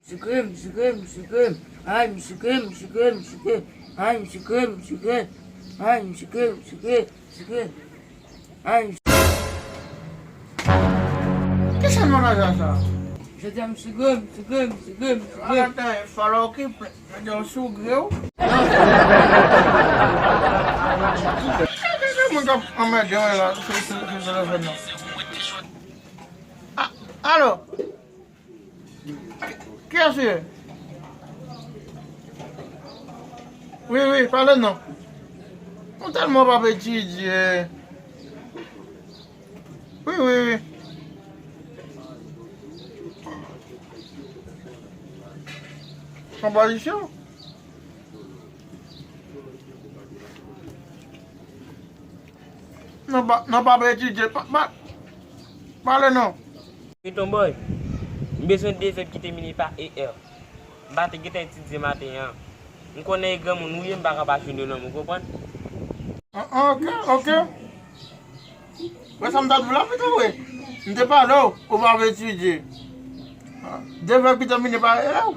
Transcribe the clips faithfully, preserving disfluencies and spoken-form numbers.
Sikre m, sikre m, sikre m. Ay, m sikre m, sikre m, sikre m. Ay, m sikre m, sikre m. Ay, m sikre m, sikre m, sikre m. Ay, m Ki sa nan raja sa? Jodi a m sikre m, sikre m, sikre m, sikre m. Atan, fò l okipe. Jodi a w sou gre w. Kèlke moun k ap anmède mwen la sou, sou, sou telefòn nan. A, alo? Kiyès ou ye? Wi, wi, pale non. Ou tèlman p ap etidye. Wi, wi, wi. Konpozisyon? Non, pa, non, pa etidye. Pa, pa, pale non. Beton Boy, m bezwen de vèb ki temine pa E R. M pa te gentan etidye maten an. M konnen e granmoun ou ye, m pa ka pa jwenn yo non, ou konprann? Ah, ah, ok, ok. Wè sa m ta di w la, pito, wi. M te pale w, ou pa vle etidye. De vèb ki temine pa E R.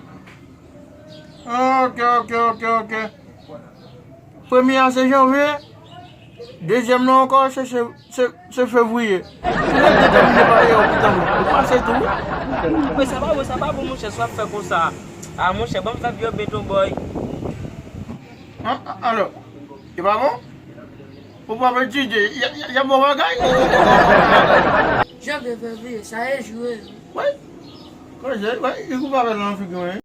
Ok, ok, ok, ok. Premye a se janvye, dezyèm nan ankò se, se, se, se fevriye. Tout nèg te temine pa E R, pito, wi. Ou pase tou, wi. Mwen, sa pa bon, sa pa bon, monchè, sa w ap fè konsa. Ah, monchè, ban m vèb yo, Beton Boy. An, an, alò, e pa bon? Ou pa vle etidye, y a, y a, y a bon bagay. Janvye, fevriye, sa e jou yo. Wi. Koze, wi, li koupe avè l nan figi mwen.